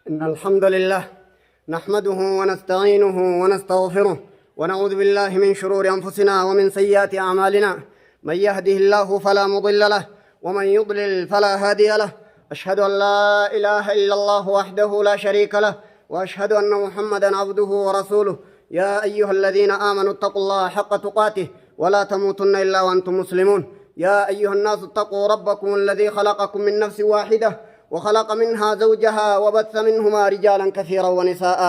إن الحمد لله نحمده ونستعينه ونستغفره ونعوذ بالله من شرور أنفسنا ومن سيئات أعمالنا. من يهده الله فلا مضل له ومن يضلل فلا هادي له. أشهد أن لا إله إلا الله وحده لا شريك له وأشهد أن محمدا عبده ورسوله. يا أيها الذين آمنوا اتقوا الله حق تقاته ولا تموتن إلا وأنتم مسلمون. يا أيها الناس اتقوا ربكم الذي خلقكم من نفس واحدة وخلق منها زوجها وبث منهما رجالا كثيرا ونساء،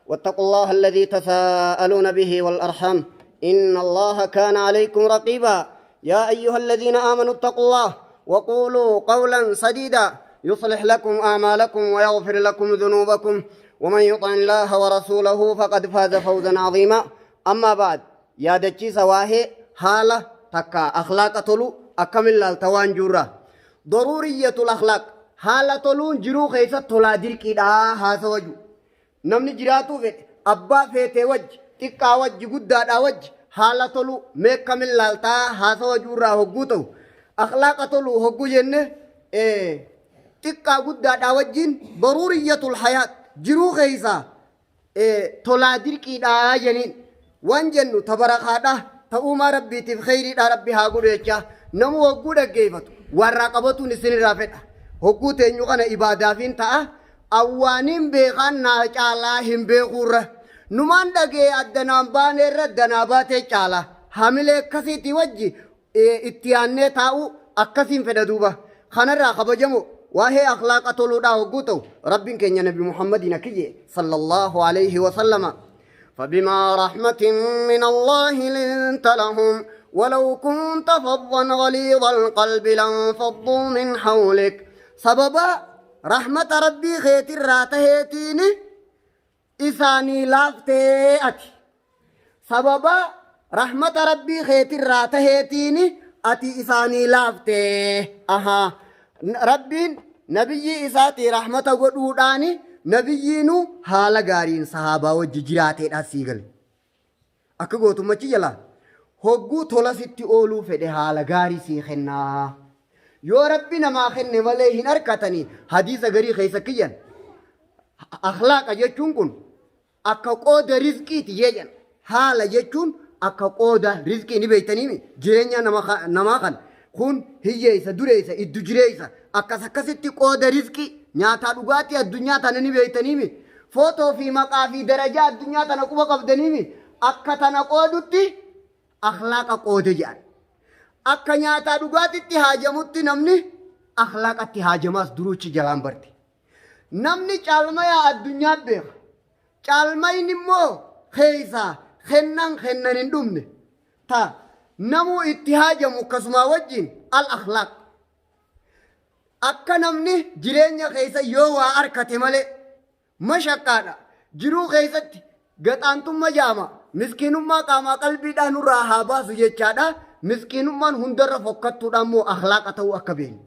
واتقوا الله الذي تساءلون به والأرحام إن الله كان عليكم رقيبا. يا أيها الذين آمنوا اتقوا الله وقولوا قولا سديدا يصلح لكم أعمالكم ويغفر لكم ذنوبكم، ومن يطع الله ورسوله فقد فاز فوزا عظيما. أما بعد، يا دجي سواهي حالة تكا أخلاق تلو أكمل التوان جورا ضرورية الأخلاق. حالة تلون جرو خيسة تلا دركي دا هاسوجو namni jiraatuu fedhe abbaa feetee wajji xiqqaa wajji guddaadhaa wajji haala tolu meekkamin laaltaa haasawa juurraa hogguu ta'u akhlaaqa tolu hogguu jenne xiqqaa guddaadhaa wajjiin daruuriyyatul hayaat jiruu keeysaa tolaa dirqiidhaa jeniin waan jennu tabarakaadhaa ta'uumaa rabbiitiif kheyriidhaa rabbi haa godhu jechaa namu hogguu dhaggeeffatu warraa qabatuun isinirraa fedha hogguu teenyu kana ibaadaafiin ta'a. Awwaaniin beekaan naa caalaa hin beekuurra numaan dhagee addanaan baaneerra danaa baatee caala hamilee akkasiitii wajji itti yaannee taa'u akkasiin fedha duuba kanarraa kabajamu waa'ee akhlaaqa toluudhaa hogguu ta'u rabbiin keenya nabi muhammadiin akki jee sallallahu alayhi wasallama. فبما رحمة من الله لنت لهم ولو كنت فظا غليظ القلب لانفضوا من حولك. سببا رحمة ربي خيت الراتهيتيني إساني لافتي أتي. سببا رحمة ربي خيت الراتهيتيني أتي إساني لافتي. أها ربي نبي إساتي رحمة قدوداني نبيينو حال غارين صحابة وججراتي أسيغل أكغوتو مچي يلا هوغو تولا ستي أولو فدي حال غاري سيخنا yoo rabbi namaa kenne malee hin harkatanii. Hadiisa garii keessa kiyyan akhlaaqa jechuun kun akka qooda rizqiiti jedhan. Haala jechuun akka qooda rizqii ni beektaniimi jireenya namaa kan kun hiyyeessa dureessa iddu jireessa akkas akkasitti qooda rizqii nyaataa dhugaatii addunyaa tana ni beektaniimi footoo fi maqaa fi darajaa addunyaa tana quba qabdaniimi akka tana qoodutti akhlaaqa qooda jedhan. Akka nyaataa dhugaatitti haajamutti namni akhlaaqatti haajamaas duruuchi jalaan barte. Namni caalmayaa addunyaa beeka. Caalmayin immoo keeysaa kennan kennan hin dhumne. Ta namuu itti haajamu akkasumaa wajjin al akhlaaq. Akka namni jireenya keessa yoo waa harkate malee mashaqqaadha. Jiruu keessatti gaxaantummaa jaama miskiinummaa qaamaa qalbiidhaan nurraa haa baasu jechaadha. Miskiinummaan hundarra fokkattuudhaan immoo akhlaaqa ta'uu akka beeknu.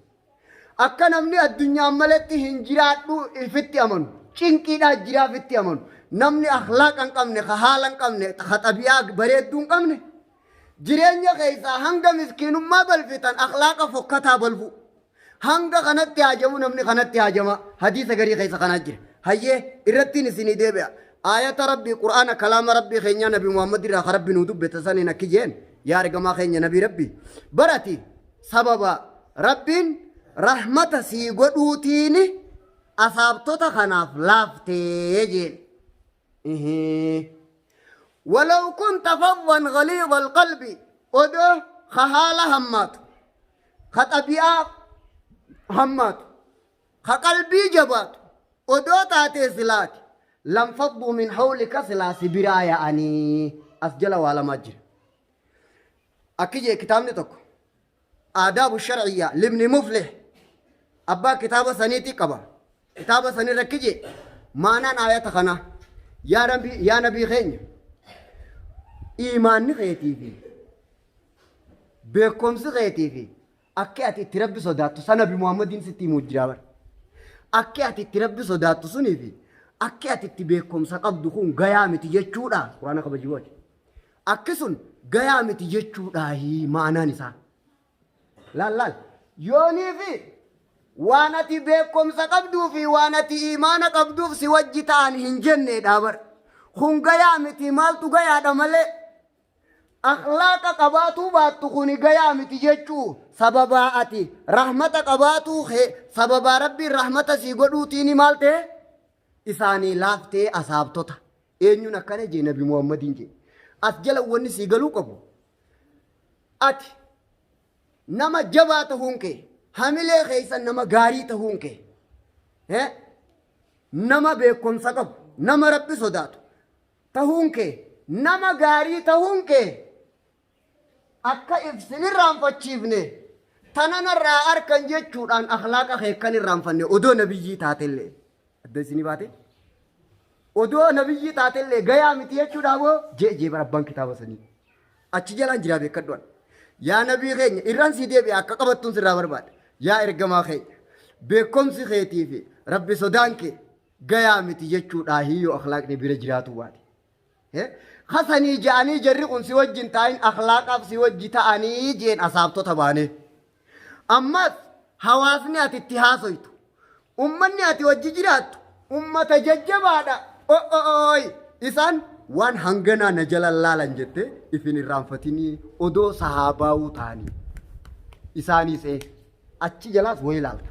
Akka namni addunyaan malatti hin jiraadhu ifitti amanu. Cinqiidhaan jiraafitti amanu. Namni akhlaaqa hin qabne, ka haala hin qabne, ka xabi'aa bareedduu hin qabne. Jireenya keessaa hanga miskiinummaa balfitan akhlaaqa fokkataa balfu. Hanga kanatti haajamu namni kanatti haajama. Hadiisa garii keessa kanaa jira. Hayyee irrattiin isinii deebi'a. Aayata rabbii qur'aana kalaama rabbii keenyaa nabi Muhammad irraa ka rabbi nuu dubbate saniin akki jeen. Yaa ergamaa keenya nabii rabbii barati sababa rabbiin rahmata sii godhuutiin asaabtota kanaaf laaftee jeen. ولو كنت فظا غليظ القلب odoo haala hammaatu ka xabi'aa hammaatu ka qalbii jabaatu odoo taatee silaati lanfadduu min hawlika silaa si biraa yaa'anii as jala waa lamaa jira. Akki jee kitaabni tokko aadaabu sharciyyaa libni muflih abbaa kitaaba saniiti qaba. Kitaaba sanirra akki jee maanaan aayata kanaa yaa rabbi yaa nabii keenya iimaanni keetii fi beekumsi keetii fi akka ati itti rabbi sodaattu sana nabi Muhammadiin sitti himuu jira bara. Akka ati itti rabbi sodaattu sunii fi akka ati itti beekumsa qabdu kun gayaa miti jechuudha. Quraana kabajibooti. Akki sun gayaa miti jechuudha maanaan isaa. Laal laal yoonii fi Waan ati beekumsa qabduu fi waan ati iimaana qabduuf si wajji ta'an hin jenneedha bar. Kun gayaa miti, maaltu gayaadha malee? Akhlaaqa qabaatuu baattu kuni gayaa miti jechuu. Sababaa ati rahmata qabaatuu kee, sababaa Rabbiin rahmata sii godhuutiini maal ta'e? Isaanii laaftee asaabtota. Eenyuun akkana jee? Nabi Muhammadiin jee. As jala wanni sii galuu qabu, ati nama jabaa tahuun kee, hamilee keessa nama gaarii tahuun kee, nama beekumsa qabu, nama Rabbi sodaatu tahuun kee, nama gaarii tahuun kee akka ibsin irraanfachiifne tananarraa arkan jechuudhaan akhlaaqa kee kan irraanfanne, odoo nabiyyii taatellee adda isinii baate, odoo nabiyyii taatellee gayaa miti jechuudha boo jee jee bara abbaan kitaaba sanii achi jalaan jiraa beekadhuan. Yaa nabii keenya, irraan sii deebi'a, akka qabattuun sirraa barbaada. Yaa ergamaa keenya, beekumsi keetii fi Rabbi sodaan kee gayaa miti jechuudha hiyyoo akhlaaqni bira jiraatu baate. Kasanii ja'anii jarri kun si wajjin taa'in, akhlaaqaaf si wajji ta'anii jeen asaabtota baane. Ammas hawaasni ati itti haasoytu, ummanni ati wajji jiraattu ummata jajjabaadha. O'o'ooy, isaan waan hanganaa na jala laalan jette ifin irraanfatinii, odoo sahaabaa'uu ta'anii. Isaaniis achi jalaas wayi ilaalta.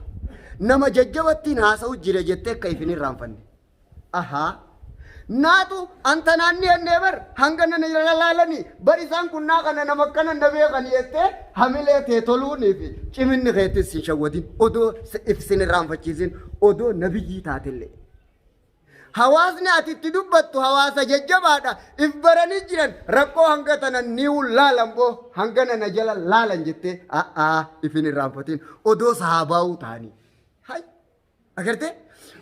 Nama jajjabattiin haasa'u jira jettee akka ifin irraanfanne. Ahaa. Naatu anta naanni jennee bar hanga nana jala laalanii bar, isaan kun naa kana nama akkana na beekanii jettee hamilee tee toluunii fi ciminni keetis hin shawwadin, odoo ibsin irraanfachiisin, odoo nabiyyii taatellee. Hawaasni ati itti dubbattu hawaasa jajjabaadha. If baranii jiran, rakkoo hanga tanan ni'uu laalan boo, hanga nana jala laalan jettee a'aa ifin irraanfatin, odoo sahaabaa'uu ta'anii. Hay! Agartee?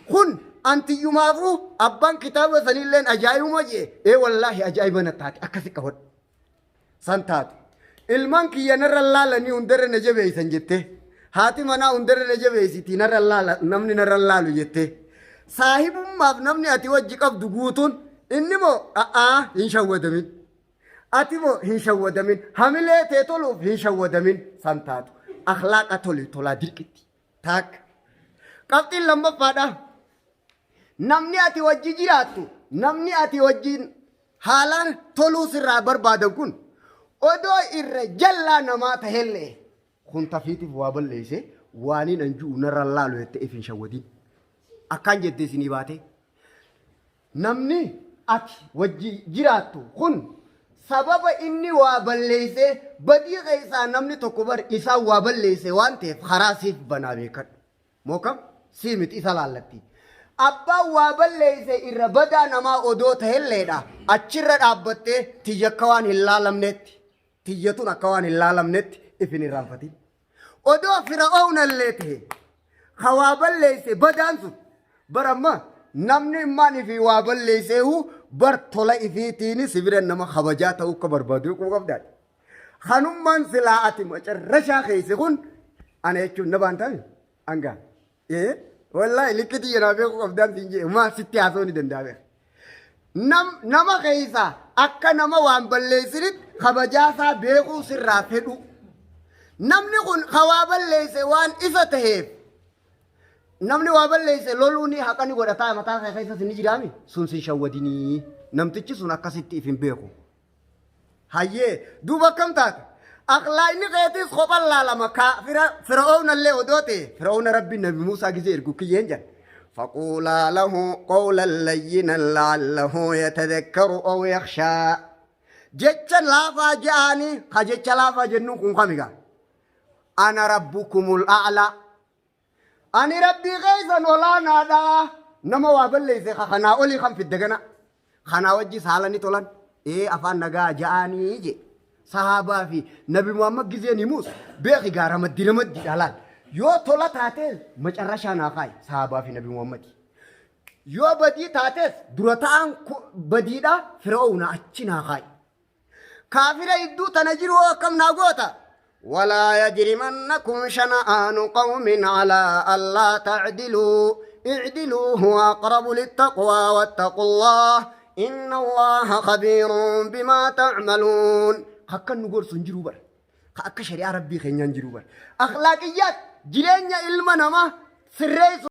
Kun antiyyumaafuu abbaan kitaaba sanilleen ajaa'ibuma jee. Ee wallaahi, ajaa'iba na taate, akkasi qabadhu. San taatu. Ilmaan kiyya narra laalanii hundarra na jabeessan jettee. Haati manaa hundarra na jabeessiti, narra laala, namni narra laalu jettee. Saahibummaaf namni ati wajji qabdu guutuun inni moo a'aa hin shawwadamin. Ati moo hin shawwadamin. Hamilee tee toluuf hin shawwadamin, san taatu. Akhlaaqa tole tolaa dirqitti. Taakka. Qabxiin lammaffaadha. Namni ati wajji jiraattu, namni ati wajjin haalaan toluu sirraa barbaadan kun odoo irra jallaa namaa tahellee, kun tafiitiif waa balleesse waaniin an ju'u narra laalu jettee if hin shawwadin. Akkaan jettee isinii baate. Namni ati wajji jiraattu kun sababa inni waa balleessee, badii keessaa namni tokko bar isaan waa balleesse waan ta'eef karaa siif banaa beekadhu. Mookam sii miti, isa laallatti. Abbaan waa balleesse irra badaa namaa odoo ta'elleedha, achirra dhaabbattee tiyya akka waan hin laalamnetti, tiyyatun akka waan hin laalamnetti if hin irraanfatin. Odoo Fir'aawnallee ta'e ka waa balleesse badaan sun bar, amma namni immaan ifii waa balleesseehu bar tola ifiitiin si bira nama kabajaa ta'uu akka barbaadu quba qabdaa. Kanummaan silaa ati macarrashaa keesse kun ana jechuun na baantaami angaa. Ee wallaahi, likkitii jedhaa beekuu qabdaan siin jee, maa sitti haasa'uu ni danda'a beeka. Nama keessa akka nama waan balleessinitti kabajaasaa beekuu sirraa fedhu. Namni kun ka waa balleesse waan isa ta'eef, namni waa balleesse loluun haqa ni godhataa mataa isaa keessas ni jiraami, sun sin shawwadinii, namtichi sun akkasitti if hin beeku. Hayyee, duuba akkam taate? Akhlaaqni keetis kophan laalama ka Fir'aawnallee odoo ta'e, Fir'aawna Rabbiin Nabi Muusaa gizee ergu kiyyeen jedha. فقولا له قولا لينا لعله يتذكر أو يخشى. Jecha laafaa je'anii, ka jecha laafaa jennuun kun kamigaa? أنا ربكم الأعلى, ani Rabbii keessan olaanaadha. Nama waa balleesse ka kanaa olii kan fidde gana. Kanaa wajji saala ni tolan. Ee, afaan nagaa ja'anii je. Sahaabaa fi Nabi Muhammad gizeen himuus beeki gaa, ramaddi ramaddi dhalaal. Yoo tola taatee macarrashaa naa kaayi sahaabaa fi Nabi Muhammad. Yoo badii taates dura ta'an badiidha Fir'auna achi naa kaayi. Kaafira idduu tana jiru hoo akkam naa goota? ولا يجرمنكم شنآن قوم على ألا تعدلوا، اعدلوا هو أقرب للتقوى، واتقوا الله إن الله خبير بما تعملون. Akka nu gorsu hin jiru bara. Akka shari'aa Rabbii keenyaan jiru bara. Akhlaaqiyyaat Jireenya ilma namaa sirreessu.